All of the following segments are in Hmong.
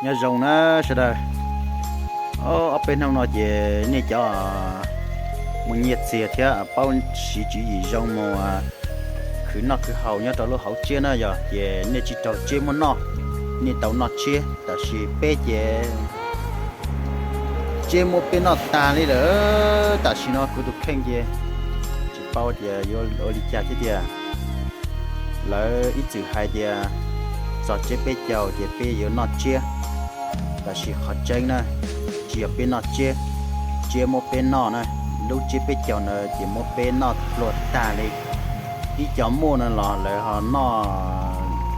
Nyob zoo na sawv daws. Ob peb hnub no ces nej cov muaj nyiaj txiag thiab paub siv tswv yim zoo mus khwv noj khwv haus nyob rau lub hauv tsiab na yog ces nej tsis raug tsiab muab noj, nej tau noj tsiab. Tab sis peb ces tsiab muab peb noj tag li lawm. Tam sim no kuv tus kheej ces tsis paub tias yuav ua li cas thiab tiag. Lawv ib txwm hais tias txog tsiab peb caug ces peb yuav noj tsiab. Tab sis qhov tseeb na, tsis yog peb noj tsiab, tsiab muab peb noj na. Lub tsiab peb caug ntawd ces muab peb noj pluag tag li. Ib cov muaj no los lawv ho noj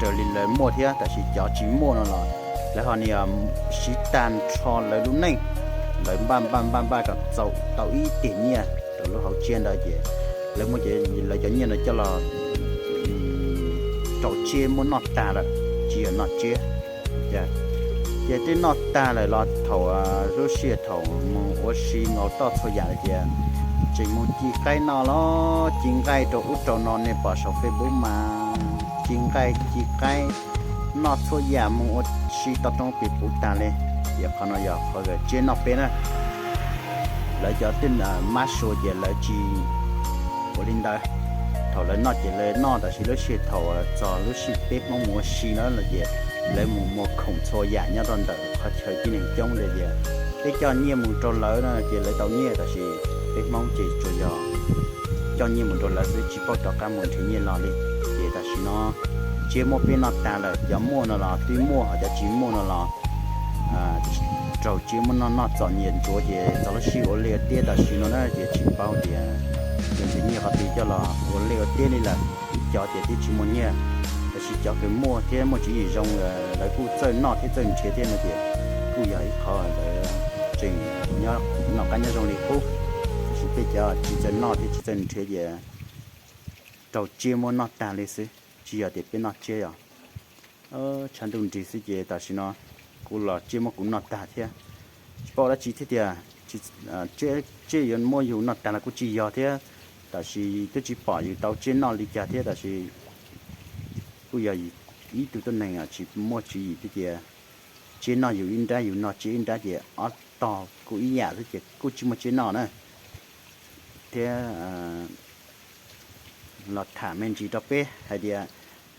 raws li lawv muaj thiab, tab sis cov tsis muaj no los lawv ho niaj siv tag nrho lawv lub neej, lawv npaj npaj npaj npaj kom txaus tau ib tig nyiaj rau lub hauv tsiab ntawd ces lawv muab lawv cov nyiaj ntawd coj los rau tsiab muab noj tag lawm, tsis yog noj tsiab. Ces twb noj tag lawm los thaum lub sij hawm thaum mus ua si nkaus toj txhua yam lawm ces tseem mus ci qaib noj los ci nqaij rau ub rau no, nej pom saum Facebook mas ci nqaij ci qaib noj txhua yam mus ua si toj roob pis puv tag li. Ces qhov no yog qhov tsiab noj peb na. Lawv cov twb mab sua ces lawv tsis ua li ntawd. Thaum lawv noj ces lawv noj, tab sis lub sij hawm thaum txog lub sij hawm peb Hmoob mus ua si no los ces lawv mus muag khoom txhua yam nyob rau ntawm qhov chaw tib neeg coob li ces peb coj nyiaj mus rau lawv no ces lawv tau nyiaj, tab sis peb Hmoob ces tsuas yog coj nyiaj mus rau lawv xwb, tsis paub rov qab mus nrhiav nyiaj los li. Ces tam sim no tsiab muab peb noj tag lawm, cov muaj no los twb muaj, ho cov tsis muaj no los raug tsiab muab noj noj txom nyem ntsuav ces txog lub sij ua liaj ua teb tam sim no na ces tsis paub tias yuav nrhiav nyiaj qhov twg coj los ua liaj ua teb li lawm. Ib cov ces twb tsis muaj nyiaj, tab sis cov kws muaj thiab muaj tswv yim zoo lawv kuj txawj noj thiab txawj nrhiav thiab no ces kuj yog ib qho lawv tseem noj qab nyob zoo li qub. Tab sis peb cov tsis txawj noj thiab tsis txawj nrhiav ces raug tsiab muab noj tag li xwb, tsis yog tias peb noj tsiab os. Tshav ntuj nrig xwb ces tam sim no kuv los tsiab muab kuv noj tag thiab. Tsis paub dab tsi thiab tias tsiab yuav muab yus noj tag los kuj tsis yog thiab, tab sis twb tsis pom yus tau tsiab noj li cas thiab, tab sis kuj yog ib tug tuab neeg tsis muaj tswv yim thiab tias tsiab noj yus ib nrab, yus noj tsiab ib nrab ces ob tog kuj ib yam xwb ces kuj tsis muaj tsiab noj na. Thiab los tham me ntsis rau peb hais tias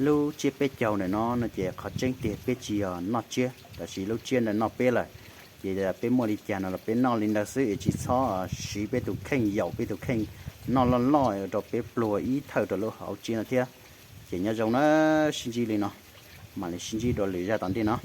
lub tsiab peb caug ntawm no no ces qhov tseeb tiag peb tsis yog noj tsiab, tab sis lub tsiab ntawd noj peb lawm. Ces peb muaj li cas no los peb noj li ntawd xwb es tsis txhob siv peb tus kheej, yaum peb tus kheej noj loj loj rau peb pluag ib thawj rau lub hauv tsiab no thiab. Ces nyob zoo na, sib ntsib li no, mam li sib ntsib rau lwm zaj tom ntej no.